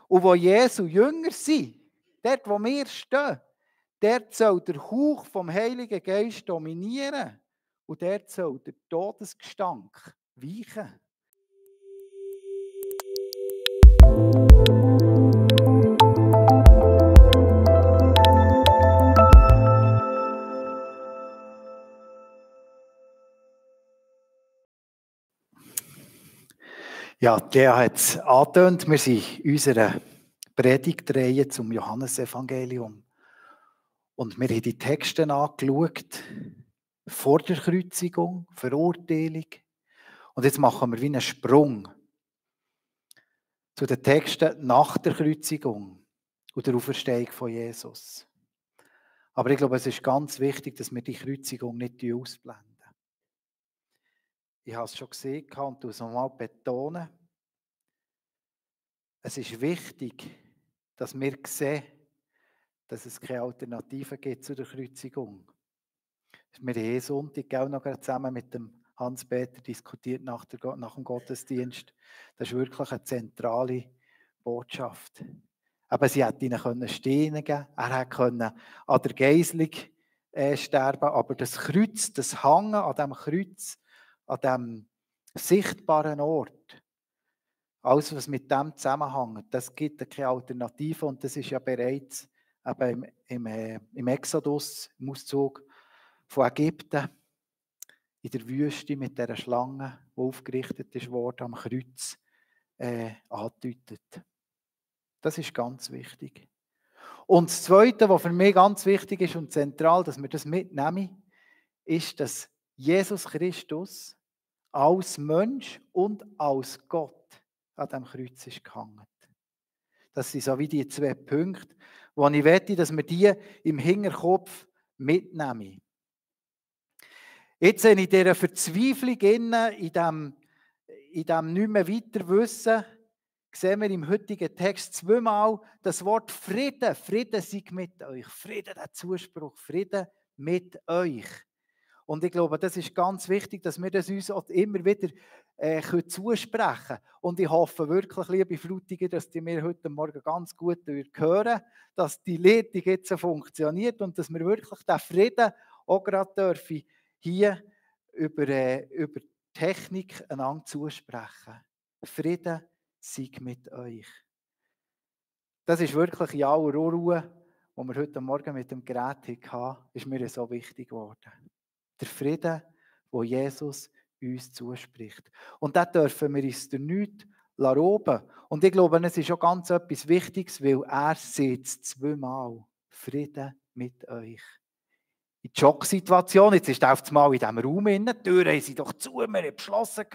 Und wo Jesu Jünger sind, dort wo wir stehen, dort soll der Hauch vom Heiligen Geist dominieren. Und dort soll der Todesgestank weichen. Ja, der hat es angetönt. Wir sind in unserer Predigtreihe zum Johannesevangelium. Und wir haben die Texte angeschaut, vor der Kreuzigung, Verurteilung. Und jetzt machen wir wie einen Sprung zu den Texten nach der Kreuzigung und der Auferstehung von Jesus. Aber ich glaube, es ist ganz wichtig, dass wir die Kreuzigung nicht ausblenden. Ich habe es schon gesehen und es nochmal betonen. Es ist wichtig, dass wir sehen, dass es keine Alternative gibt zu der Kreuzigung. Wir haben Sonntag auch noch zusammen mit dem Hans-Peter diskutiert nach dem Gottesdienst. Das ist wirklich eine zentrale Botschaft. Aber sie hätte ihnen Steine geben können, er hätte an der Geiselung sterben, aber das Kreuz, das Hangen an diesem Kreuz, an diesem sichtbaren Ort, alles, was mit dem zusammenhängt, das gibt keine Alternative und das ist ja bereits im Exodus, im Auszug von Ägypten, in der Wüste mit dieser Schlange, die aufgerichtet ist worden, am Kreuz angedeutet. Das ist ganz wichtig. Und das Zweite, was für mich ganz wichtig ist und zentral, dass wir das mitnehmen, ist, dass Jesus Christus als Mensch und als Gott an diesem Kreuz ist gehangen. Das sind so wie die zwei Punkte, wo ich möchte, dass wir die im Hinterkopf mitnehmen. Jetzt in dieser Verzweiflung, in dem nicht mehr weiter wissen, sehen wir im heutigen Text zweimal das Wort Frieden. Frieden sei mit euch. Frieden, der Zuspruch. Frieden mit euch. Und ich glaube, das ist ganz wichtig, dass wir das uns auch immer wieder zusprechen können. Und ich hoffe wirklich, liebe Frutiger, dass die mir heute Morgen ganz gut hören, dass die Leitung jetzt funktioniert und dass wir wirklich den Frieden auch gerade dürfen hier über Technik einander zusprechen. Frieden sei mit euch. Das ist wirklich in aller Ruhe, die wir heute Morgen mit dem Gerät hatten, ist mir so wichtig geworden. Der Frieden, wo Jesus uns zuspricht. Und da dürfen wir uns durch nichts rauben. Und ich glaube, es ist schon ganz etwas Wichtiges, weil er sagt es zweimal. Frieden mit euch. In die Schocksituation, jetzt ist er auf einmal in diesem Raum drin, die Türen haben sie doch zu, wir haben beschlossen,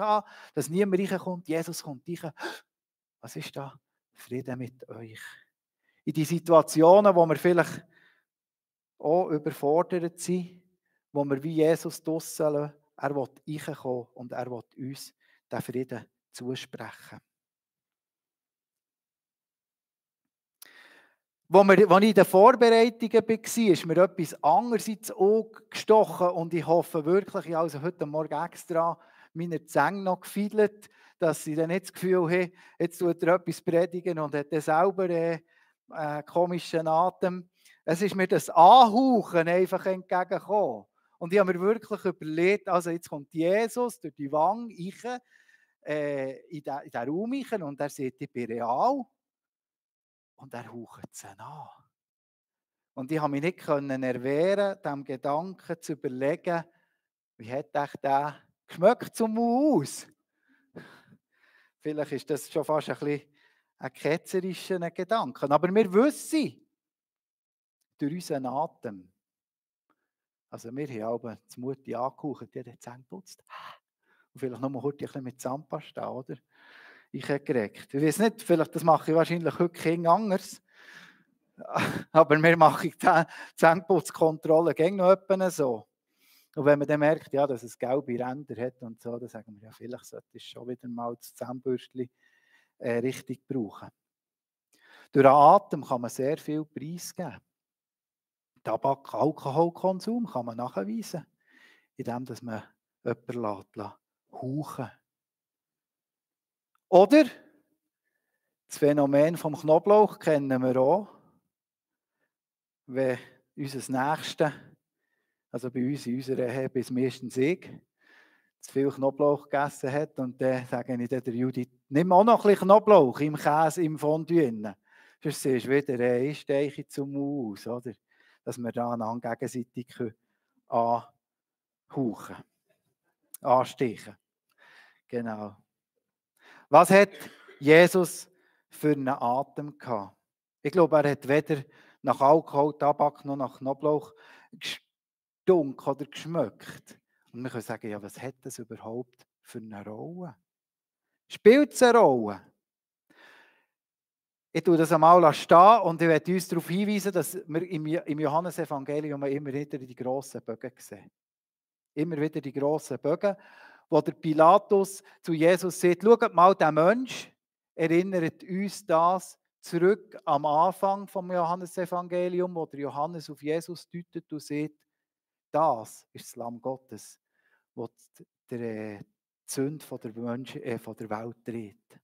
dass niemand reinkommt, Jesus kommt rein. Was ist da? Frieden mit euch. In die Situationen, wo wir vielleicht auch überfordert sind, wo wir wie Jesus draussen lassen, er will reinkommen und er will uns den Frieden zusprechen. Als ich in den Vorbereitungen war, ist mir etwas anderes ins Auge gestochen und ich hoffe wirklich, ich habe also heute Morgen extra meine Zähne noch gefiedelt, dass sie dann nicht das Gefühl haben, jetzt tut er etwas predigen und hat dann selber einen komischen Atem. Es ist mir das Anhauchen einfach entgegengekommen. Und ich habe mir wirklich überlegt, also jetzt kommt Jesus durch die Wange in den Raum rein und er sagt, ich bin real. Und er haucht sie an. Und ich habe mich nicht erwehren, dem Gedanken zu überlegen, wie hat der geschmeckt zum Aus? Vielleicht ist das schon fast ein bisschen ein ketzerischer Gedanke. Aber wir wissen, durch unseren Atem, also wir haben aber das Mutti angehaucht, die hat die Zähne geputzt. Und vielleicht noch mal kurz ein bisschen mit Zahnpasta, oder? Ich habe geregt. Ich weiß nicht, vielleicht das mache ich wahrscheinlich heute anders. Aber wir machen die Zähneputzkontrolle gegen noch etwa so. Und wenn man dann merkt, ja, dass es gelbe Ränder hat und so, dann sagen wir, ja, vielleicht sollte ich schon wieder mal das Zahnbürstchen richtig brauchen. Durch den Atem kann man sehr viel preisgeben. Tabak, Alkoholkonsum kann man nachweisen, indem man jemanden hauchen lässt. Oder Das Phänomen vom Knoblauch kennen wir auch. Wenn unser Nächster, also bei uns in unserer Ehe bis meistens ich, zu viel Knoblauch gegessen hat und dann sage ich der Judith, nimm auch noch ein bisschen Knoblauch im Käse, im Fondue drin. Sonst siehst du wieder eine Steiche zum Aus, oder? Dass wir da einander gegenseitig anhauchen, anstechen. Genau. Was hat Jesus für einen Atem gehabt? Ich glaube, er hat weder nach Alkohol, Tabak noch nach Knoblauch gestunken oder geschmeckt. Und wir können sagen, ja, was hat das überhaupt für eine Rolle? Spielt es eine Rolle? Ich tue das einmal stehen und ich werde uns darauf hinweisen, dass wir im Johannesevangelium immer wieder die grossen Bögen sehen. Immer wieder die grossen Bögen, wo der Pilatus zu Jesus sagt, schaut mal, der Mensch erinnert uns das zurück am Anfang vom Johannesevangelium, wo der Johannes auf Jesus deutet und sagt, das ist das Lamm Gottes, das die Sünde von der Welt trägt.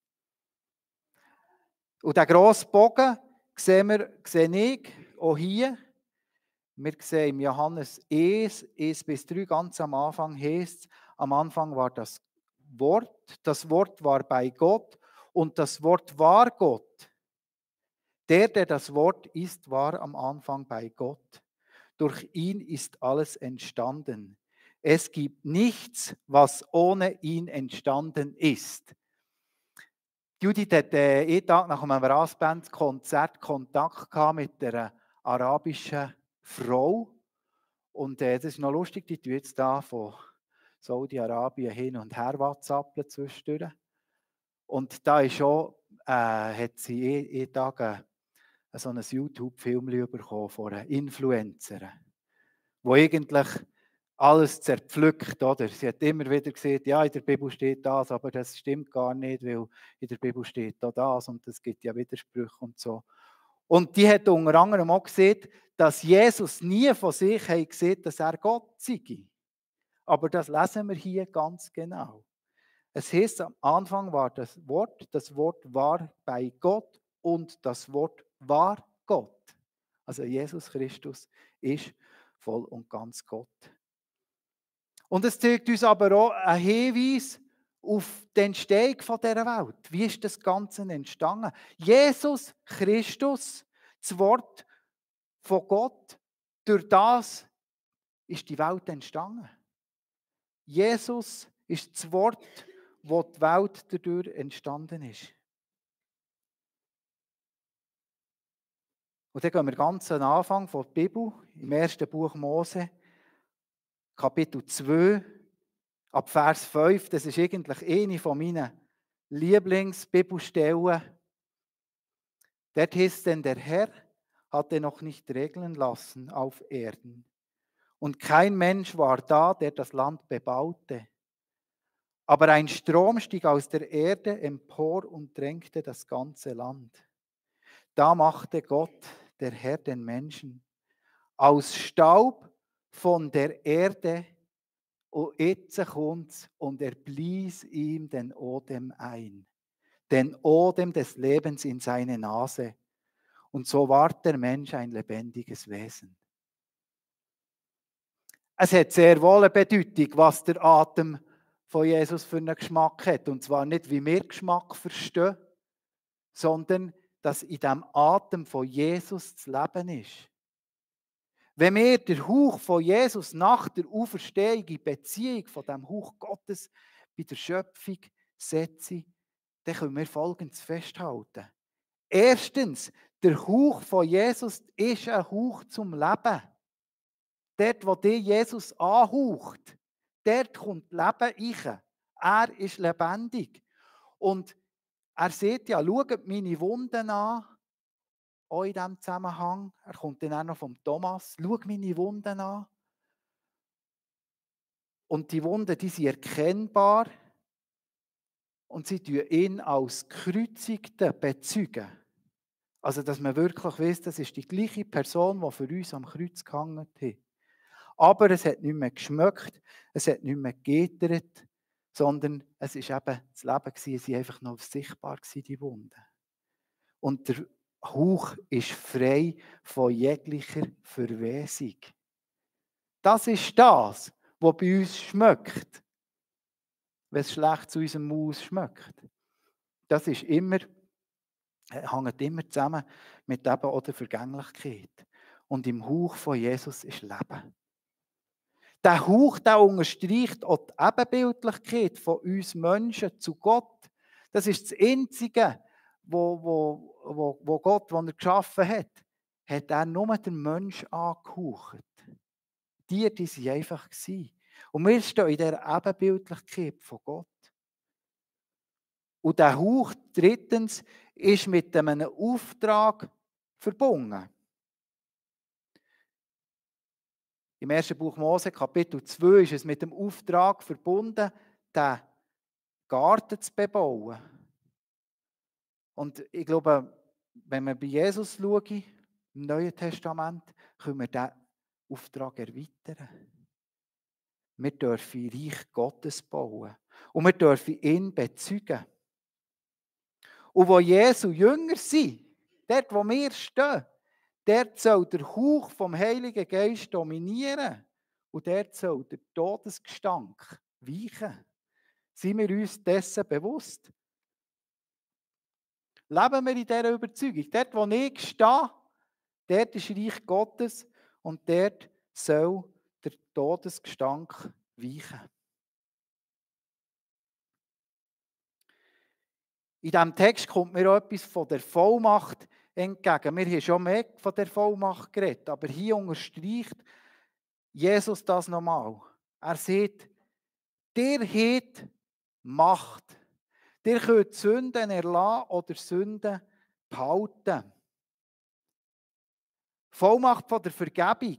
Und diesen grossen Bogen sehe ich auch hier. Wir sehen im Johannes 1 bis 3 ganz am Anfang heißt es, am Anfang war das Wort war bei Gott und das Wort war Gott. Der das Wort ist, war am Anfang bei Gott. Durch ihn ist alles entstanden. Es gibt nichts, was ohne ihn entstanden ist. Judith hat einen Tag nach einem Brassband-Konzert Kontakt gehabt mit einer arabischen Frau. Und das ist noch lustig, die tun jetzt da von Saudi-Arabien hin und her WhatsAppen zwischendurch. Und da ist schon, hat sie einen Tag so ein YouTube-Film bekommen von einer Influencerin, wo eigentlich alles zerpflückt, oder? Sie hat immer wieder gesagt, ja, in der Bibel steht das, aber das stimmt gar nicht, weil in der Bibel steht da das und es gibt ja Widersprüche und so. Und die hat unter anderem auch gesagt, dass Jesus nie von sich hat gesehen, dass er Gott sei. Aber das lesen wir hier ganz genau. Es heißt, am Anfang war das Wort war bei Gott und das Wort war Gott. Also Jesus Christus ist voll und ganz Gott. Und es zeigt uns aber auch einen Hinweis auf die Entstehung dieser Welt. Wie ist das Ganze entstanden? Jesus Christus, das Wort von Gott, durch das ist die Welt entstanden. Jesus ist das Wort, wo die Welt dadurch entstanden ist. Und dann gehen wir ganz am Anfang von der Bibel, im ersten Buch Mose, Kapitel 2, ab Vers 5. Das ist eigentlich eine von meinen Lieblingsbibelstellen. Dort heißt denn, der Herr hatte noch nicht regnen lassen auf Erden. Und kein Mensch war da, der das Land bebaute. Aber ein Strom stieg aus der Erde empor und drängte das ganze Land. Da machte Gott, der Herr, den Menschen aus Staub von der Erde, und jetzt kommt's, und er blies ihm den Odem ein, den Odem des Lebens in seine Nase. Und so ward der Mensch ein lebendiges Wesen. Es hat sehr wohl eine Bedeutung, was der Atem von Jesus für einen Geschmack hat. Und zwar nicht, wie wir Geschmack verstehen, sondern dass in dem Atem von Jesus das Leben ist. Wenn wir den Hauch von Jesus nach der Auferstehung in Beziehung von dem Hauch Gottes bei der Schöpfung setzen, dann können wir Folgendes festhalten. Erstens, der Hauch von Jesus ist ein Hauch zum Leben. Dort, wo dich Jesus anhaucht, dort kommt Leben rein. Er ist lebendig. Und er sagt ja, schaut meine Wunden an, auch in diesem Zusammenhang. Er kommt dann auch noch vom Thomas. Schau meine Wunden an. Und die Wunden, die sind erkennbar. Und sie tun ihn als Gekreuzigten bezeugen. Also, dass man wirklich weiss, das ist die gleiche Person, die für uns am Kreuz gehangen hat. Aber es hat nicht mehr geschmeckt, es hat nicht mehr gegittert, sondern es war eben das Leben, es waren einfach noch sichtbar, die Wunden. Und der Hauch ist frei von jeglicher Verwesung. Das ist das, was bei uns schmeckt, wenn es schlecht zu unserem Maus schmeckt. Das ist immer, hängt immer zusammen mit eben auch der Vergänglichkeit. Und im Hauch von Jesus ist Leben. Der Hauch, der unterstreicht auch die Ebenbildlichkeit von uns Menschen zu Gott. Das ist das Einzige, wo Gott, was er geschaffen hat er nur den Menschen angehaucht. Die waren einfach. Und wir stehen in dieser Ebenbildlichkeit von Gott. Und der Hauch, drittens, ist mit einem Auftrag verbunden. Im 1. Buch Mose, Kapitel 2, ist es mit dem Auftrag verbunden, den Garten zu bebauen. Und ich glaube, wenn wir bei Jesus schauen, im Neuen Testament, können wir diesen Auftrag erweitern. Wir dürfen Reich Gottes bauen. Und wir dürfen ihn bezeugen. Und wo Jesu Jünger sind, dort wo wir stehen, dort soll der Hauch vom Heiligen Geist dominieren. Und dort soll der Todesgestank weichen. Sind wir uns dessen bewusst? Leben wir in dieser Überzeugung? Dort, wo ich stehe, dort ist Reich Gottes und dort soll der Todesgestank weichen. In diesem Text kommt mir auch etwas von der Vollmacht entgegen. Wir haben schon mehr von der Vollmacht geredet, aber hier unterstreicht Jesus das nochmal. Er sagt, ihr habt Macht. Ihr könnt Sünden erlassen oder Sünden behalten. Vollmacht von der Vergebung.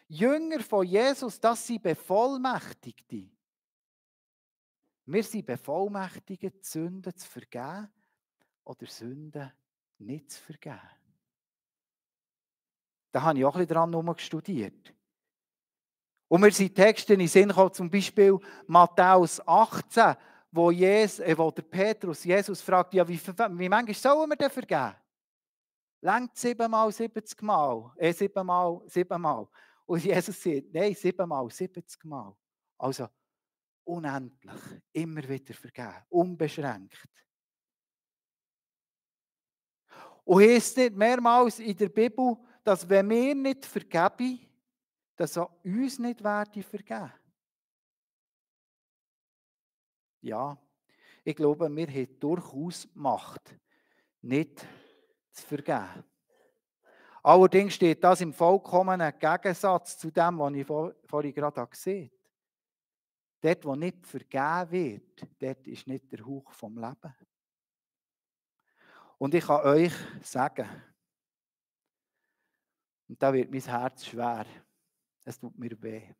Jünger von Jesus, das sind Bevollmächtigte. Wir sind bevollmächtigt, Sünden zu vergeben oder Sünden nicht zu vergeben. Da habe ich auch ein bisschen dran studiert. Und mir sind Texte in den Sinn gekommen, zum Beispiel Matthäus 18, wo der Petrus Jesus fragt, ja, wie manchmal sollen wir denn vergeben? Längt 7-mal, 70-mal, 7-mal, 7-mal. Und Jesus sagt, nein, 7-mal, 70-mal. Also unendlich, immer wieder vergeben, unbeschränkt. Und heißt nicht mehrmals in der Bibel, dass wenn wir nicht vergeben, dass auch uns nicht vergeben. Ja, ich glaube, wir haben durchaus Macht, nicht zu vergeben. Allerdings steht das im vollkommenen Gegensatz zu dem, was ich vorhin gerade gesehen habe. Dort, wo nicht vergeben wird, dort ist nicht der Hauch vom Leben. Und ich kann euch sagen, und da wird mein Herz schwer, es tut mir weh.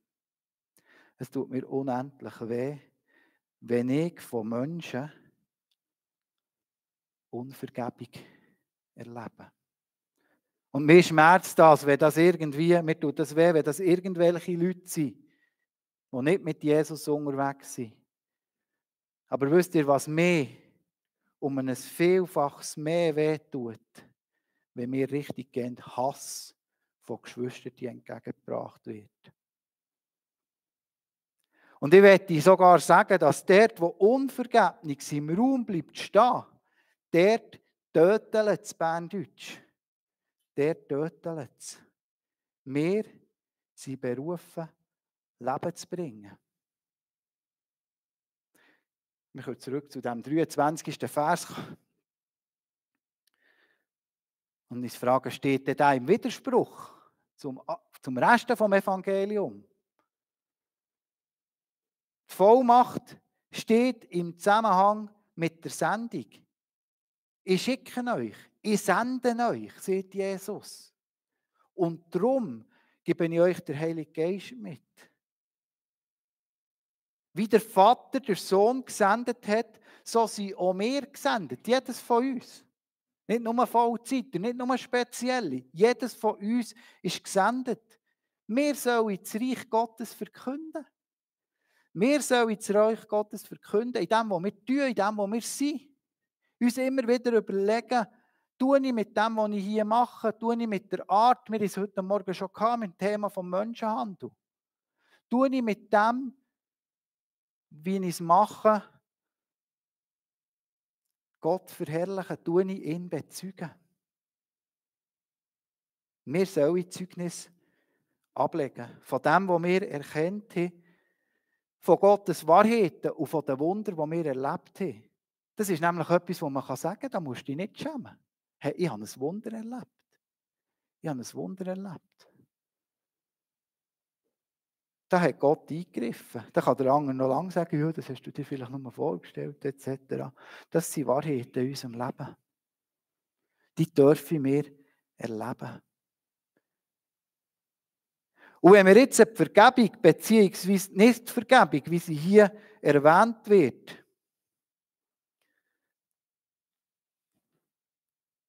Es tut mir unendlich weh, wenn ich von Menschen Unvergebung erlebe. Und mir schmerzt das, wenn das irgendwie, mir tut das weh, wenn das irgendwelche Leute sind, die nicht mit Jesus unterwegs sind. Aber wisst ihr, was mir um ein Vielfaches mehr weh tut, wenn mir richtig gehend Hass von Geschwistern entgegengebracht wird. Und ich möchte sogar sagen, dass dort, wo Unvergebnis im Raum bleibt stehen, dort tötelt es Berndeutsch. Dort tötelt es. Wir sind berufen, Leben zu bringen. Wir kommen zurück zu dem 23. Vers. Und uns fragen, steht denn da im Widerspruch zum Rest des Evangeliums? Die Vollmacht steht im Zusammenhang mit der Sendung. Ich schicke euch, ich sende euch, sagt Jesus. Und darum gebe ich euch den Heiligen Geist mit. Wie der Vater den Sohn gesendet hat, so sind auch wir gesendet. Jedes von uns. Nicht nur Vollzeiter, nicht nur Spezielle. Jedes von uns ist gesendet. Wir sollen das Reich Gottes verkünden. Wir sollen das Reich Gottes verkünden, in dem, was wir tun, in dem, was wir sind. Uns immer wieder überlegen, Tue ich mit dem, was ich hier mache, tue ich mit der Art, wir haben es heute Morgen schon gehabt, mit dem Thema vom Menschenhandel. Tue ich mit dem, wie ich es mache, Gott verherrlichen, tue ich ihn bezeugen. Wir sollen Zeugnis ablegen von dem, was wir erkannt haben, von Gottes Wahrheiten und von den Wundern, die wir erlebt haben. Das ist nämlich etwas, was man sagen kann, da musst du dich nicht schämen. Hey, ich habe ein Wunder erlebt. Ich habe ein Wunder erlebt. Da hat Gott eingegriffen. Da kann der andere noch lange sagen, ja, das hast du dir vielleicht nur vorgestellt, etc. Das sind Wahrheiten in unserem Leben. Die dürfen wir erleben. Und wenn wir jetzt die Vergebung, beziehungsweise nicht die Vergebung, wie sie hier erwähnt wird,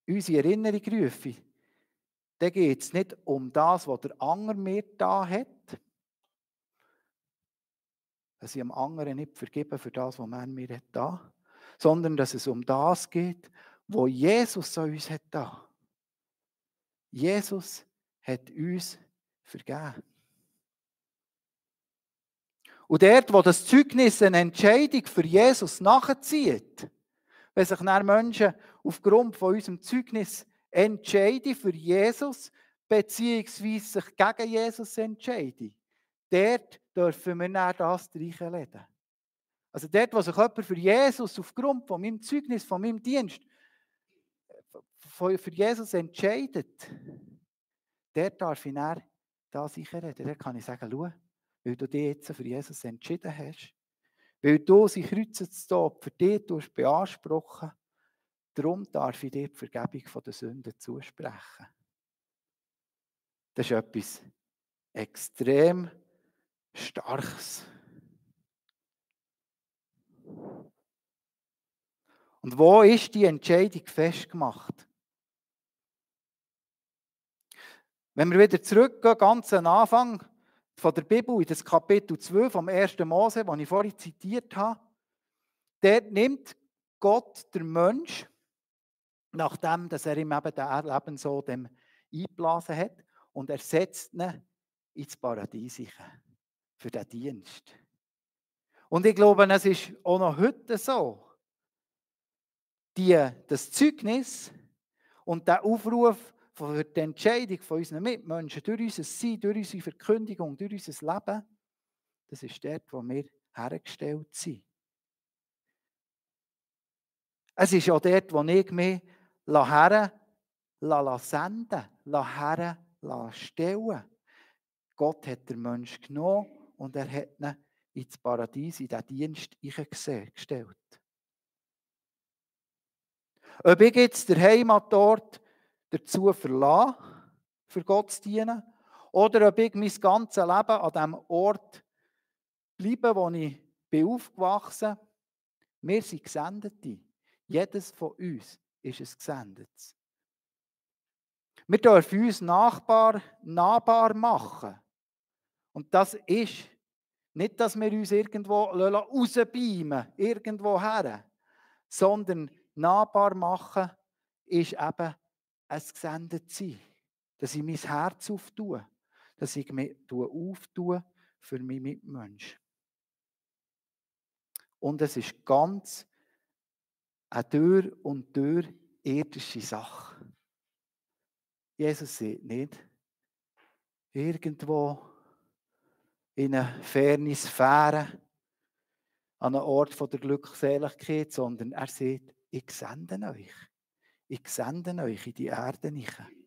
unsere Erinnerung rufen, dann geht es nicht um das, was der andere mir da hat, dass ich dem anderen nicht vergebe für das, was er mir hat da, sondern dass es um das geht, was Jesus an uns hat da. Jesus hat uns vergeben. Und dort, wo das Zeugnis eine Entscheidung für Jesus nachzieht, wenn sich dann Menschen aufgrund von unserem Zeugnis entscheiden für Jesus, beziehungsweise sich gegen Jesus entscheiden, dort dürfen wir dann das reinlegen. Also dort, wo sich jemand für Jesus aufgrund von meinem Zeugnis, von meinem Dienst, für Jesus entscheidet, dort darf ich dann das reinreden. Dort kann ich sagen, schau, weil du dich jetzt für Jesus entschieden hast, weil du sein Kreuzestod für dich beanspruchen, darum darf ich dir die Vergebung der Sünden zusprechen. Das ist etwas extrem Starkes. Und wo ist die Entscheidung festgemacht? Wenn wir wieder zurückgehen, ganz am Anfang von der Bibel, in das Kapitel 2 vom 1. Mose, das ich vorhin zitiert habe, dort nimmt Gott den Mensch, nachdem dass er ihm eben den Leben so dem eingeblasen hat, und er setzt ihn ins Paradies für den Dienst. Und ich glaube, es ist auch noch heute so, das Zeugnis und der Aufruf für die Entscheidung von unseren Mitmenschen durch unser Sein, durch unsere Verkündigung, durch unser Leben, das ist dort, wo wir hergestellt sind. Es ist auch dort, wo ich mich senden, stellen. Gott hat den Menschen genommen und er hat ihn ins Paradies, in den Dienst gestellt. Ob ich jetzt den Heimatort dazu verlasse, für Gott zu dienen, oder ob ich mein ganzes Leben an dem Ort bleibe, wo ich bin aufgewachsen bin, wir sind Gesendete. Jedes von uns ist ein Gesendetes. Wir dürfen uns nahbar machen. Und das ist nicht, dass wir uns irgendwo rausbeamen, irgendwo her, sondern nahbar machen ist eben ein Gesendetsein. Dass ich mein Herz auftue, dass ich mich auftue für meine Mitmenschen. Und es ist ganz eine Tür und Tür irdische Sache. Jesus sagt nicht, irgendwo in eine ferne Sphäre, an einen Ort der Glückseligkeit, sondern er sagt, ich sende euch. Ich sende euch in die Erde hinein.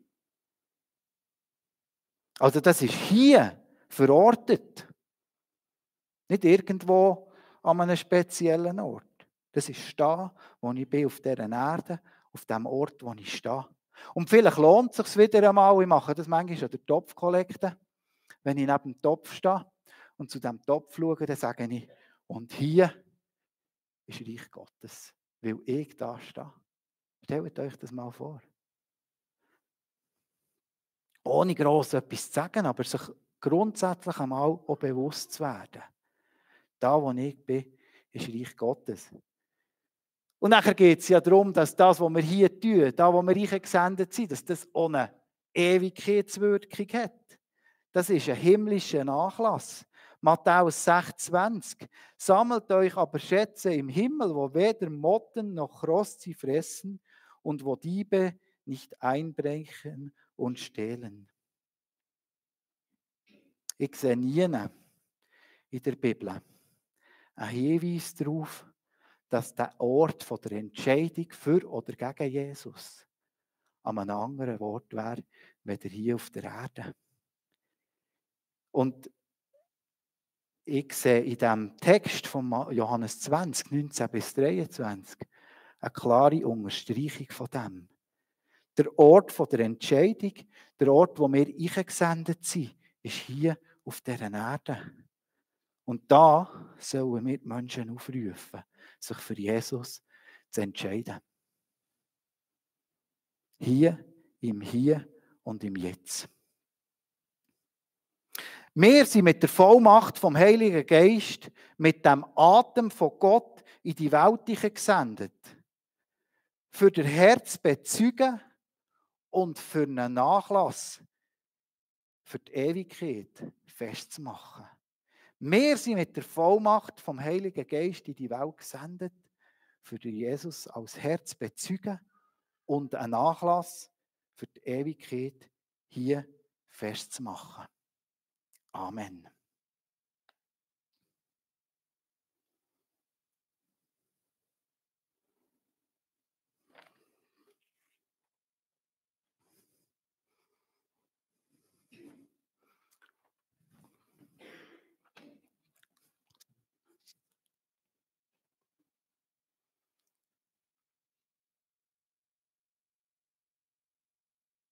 Also das ist hier verortet. Nicht irgendwo an einem speziellen Ort. Das ist da, wo ich bin, auf dieser Erde, auf dem Ort, wo ich stehe. Und vielleicht lohnt es sich wieder einmal, ich mache das manchmal an der Topfkollekte, wenn ich neben dem Topf stehe und zu diesem Topf schaue, dann sage ich, und hier ist Reich Gottes, weil ich da stehe. Stellt euch das mal vor. Ohne gross etwas zu sagen, aber sich grundsätzlich einmal auch bewusst zu werden. Da, wo ich bin, ist Reich Gottes. Und nachher geht es ja darum, dass das, was wir hier tun, da, wo wir eingesendet sind, dass das auch eine Ewigkeitswirkung hat. Das ist ein himmlischer Nachlass. Matthäus 6,20. Sammelt euch aber Schätze im Himmel, wo weder Motten noch Rost sie fressen und wo Diebe nicht einbrechen und stehlen. Ich sehe nie in der Bibel einen Hinweis darauf, dass der Ort von der Entscheidung für oder gegen Jesus an einem anderen Ort wäre, weder hier auf der Erde. Und ich sehe in diesem Text von Johannes 20, 19 bis 23, eine klare Unterstreichung von dem. Der Ort von der Entscheidung, der Ort, wo wir eingesendet sind, ist hier auf dieser Erde. Und da sollen wir die Menschen aufrufen, sich für Jesus zu entscheiden. Hier, im Hier und im Jetzt. Wir sind mit der Vollmacht vom Heiligen Geist, mit dem Atem von Gott in die Welt gesendet. Für den Herz bezeugen und für einen Nachlass, für die Ewigkeit festzumachen. Wir sind mit der Vollmacht vom Heiligen Geist in die Welt gesendet, für Jesus als Herz bezeugen und einen Nachlass für die Ewigkeit hier festzumachen. Amen.